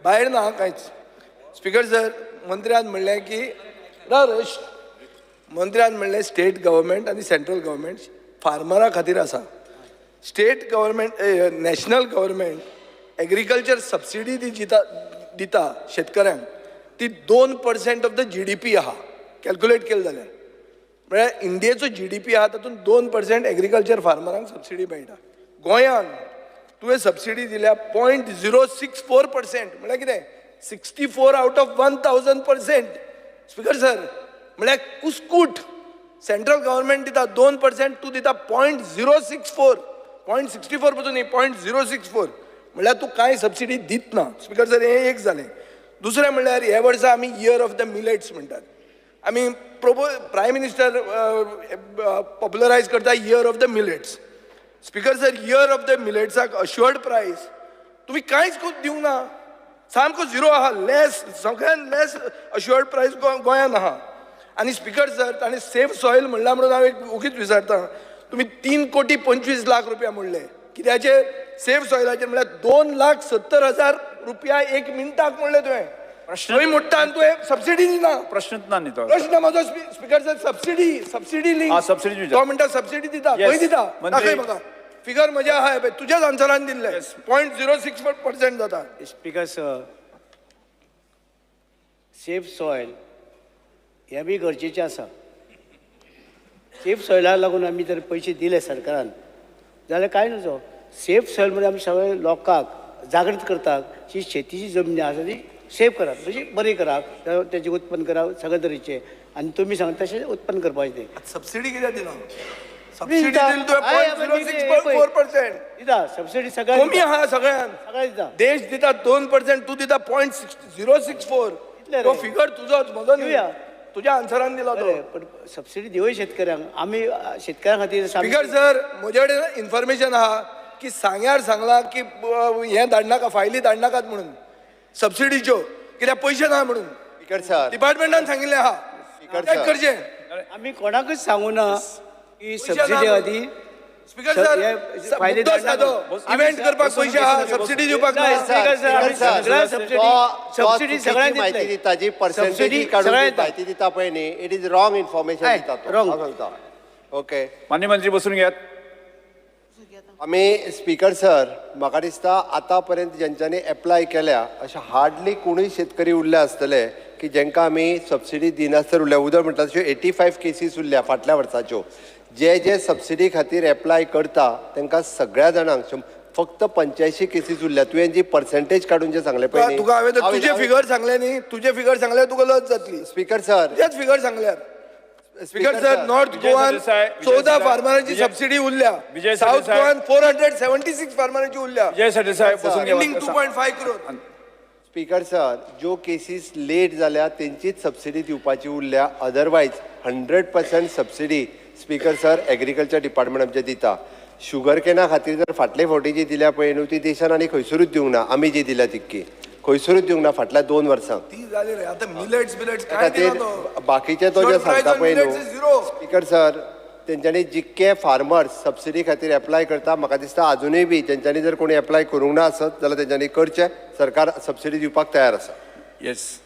भायर ना कांयच. स्पीकर सर, मंत्र्यान म्हणलें की राव रे, मंत्र्यान म्हणलें स्टेट गव्हर्मेंट आनी सेंट्रल गव्हर्मेंट फार्मरा खातीर आसा. State government, national government agriculture subsidy ती दिता दिता शेतकऱ्यांक, ती 2% ऑफ the GDP आहा कॅल्क्युलेट केलें जाल्यार. म्हळ्यार इंडियेचो जीडीपी आहा तातूंत 2% एग्रीकल्चर फार्मरांक सबसिडी मेळटा. गोंयान तुवें सबसिडी दिल्या 0.064%. म्हळ्यार कितें? 64 out of 1000%. Speaker sir, म्हळ्यार कुस्कूट. सेंट्रल गव्हर्मेंट दिता 2%, तूं दिता 0.064. 0.64 पसून न्ही, 0.064. म्हळ्यार तूं कांय सबसिडी दित ना. स्पीकर सर, हें एक जालें. दुसरें म्हणल्यार ह्या वर्सा आमी इयर ऑफ the millets म्हणटात. आमी प्रायम मिनिस्टर पॉप्युलरायज करता year of the millets. Speaker sir, year of the मिलेट्साक assured प्रायस तुमी कांयच दिवंक ना. सामको झिरो आहा. लेस, सगळ्यान लेस अश्युअर्ड प्रायस गोंयान आहा. आनी स्पीकर सर, ताणें सेफ सॉयल म्हणलां म्हणून हांव एक ओगीच विचारता, तुमी 3 कोटी 25 लाख रुपया म्हणले कित्याचेर? सेफ सॉयलाचेर. म्हणल्यार 2,70,000 रुपया एक मिनटाक म्हणलें तुवें. प्रश्न- थंय मोडटा आनी तुवें सबसिडी दिना. प्रश्नच ना न्ही तो. प्रश्न म्हजो, speaker sir, subsidy subsidy link. हा, सबसिडी विचार. तो म्हणटा सबसिडी दिता. Yes. खंय दिता? मंत्री- दाखय म्हाका फिगर. म्हज्या आहा पळय, तुज्याच आन्सरान दिल्लें. 0.06% जाता. स्पीकर सर, सेफ सॉयल हें बी गरजेचें आसा. सेफ सॉयलाक लागून आमी जर पयशे दिले सरकारान जाल्यार कांय नजो. सेफ सॉयल म्हणजे आमी सगळे लोकांक जागृत करतात की शेतीची जमनी आसा ती सेफ करात, म्हणजे बरी करात, तेजें उत्पन्न करात सगळे तरेचें. आनी तुमी सांगता तशें उत्पन्न करपाचें तें. सबसिडी कित्याक दिना? सबसिडी दिता. दिली तुवें 0.064%. दिता सबसिडी सगळ्यांक. कमी आहा सगळ्यान. सगळ्यांक दिता. देश दिता 2%, तूं दिता 0.064. कितले तो रे? फिगर तुजोच, म्हजो न्ही. दिवया. तुज्या आन्सरान दिला तो. बरें, पण सबसिडी दिवय शेतकऱ्यांक आमी शेतकऱ्यां खातीर. स्पीकर सर, म्हजे कडेन इन्फॉर्मेशन आहा की सांग्यार सांगलां की हें धाडनाका, फायली धाडनाकात म्हणून सबसिडीच्यो, कित्याक पयशे ना म्हणून. Speaker sir. डिपार्टमेंटान सांगिल्लें आहा. स्पीकर काय सर. करचें? आमी कोणाकच सांगू ना की पयशे सबसिडी ना. आदी स्पीकर सर, सर, हे फायदे मुद्दो सादो. इव्हेंट करपाक पयशे आहा, सबसिडी दिवपाक ना. स्पीकर सर, आमी सगळ्या सबसिडी सबसिडी सगळ्यांक माहिती दितले. दिता जी सबसिडी पर्सेंटेज काडून सगळ्यांक जी माहिती दिता पळय न्ही, it is wrong information हय, दिता तो. wrong. हांव सांगता, ओके. मान्य मंत्री, बसून घेयात. आमी, स्पीकर सर, म्हाका दिसता आतां पर्यंत जेंच्यांनी एप्लाय केल्या अशें हार्डली कोणूय शेतकरी उरल्या आसतले की जेंकां आमी सबसिडी दिनासतना उरल्या. उदर म्हणटा तश्यो 85 केसीस उरल्या फाटल्या वर्साच्यो. जे जे सबसिडी खातीर एप्लाय करता तांकां सगळ्या जाणांक फक्त 85 केसीस उरल्या. तुवें जी पर्सेंटेज काडून जे सांगलें पळय न्ही, तुका हांवें तर तुजे फिगर सांगले न्ही. तुजे फिगर सांगल्यार तुका लज जातली. Speaker sir. तुजेच फिगर सांगल्यार. स्पीकर सर, नॉर्थ विजय गोवान सरदेसाय, विजय 14 सरदेसाय, फार्मरांची विजय- सबसिडी उरल्या. विजय साऊथ सरदेसाय. गोवान 476 फार्मरांची उरल्या. विजय सरदेसाय, बसून एंडिंग घ्या. 2.5 क्रोर. स्पीकर सर, ज्यो केसीस लेट जाल्या तेंचीच सबसिडी दिवपाची उरल्या. Otherwise 100% subsidy, speaker sir, agriculture department आमचें दिता. शुगर कॅना खातीर जर फाटले फावटी जी दिल्या पळय न्हू, ती देशान आनी खंयसरूच दिवंक ना. आमी जी दिल्या तितकी खंयसरूच दिवंक ना फाटल्या 2 वर्सांक. ती जाली रे. आतां मिलेट्स बिलेट्स त्या काय दिला खातीर तो? बाकीचे तो जे सांगता पळय न्हू झिरो. स्पीकर सर, तेंच्यांनी जितके फार्मर्स सबसिडी खातीर एप्लाय करता, म्हाका दिसता अजुनूय बी तेंच्यांनी जर कोणी एप्लाय करूंक ना आसत जाल्यार तेंच्यांनी करचें. सरकार सबसिडी दिवपाक तयार आसा. येस.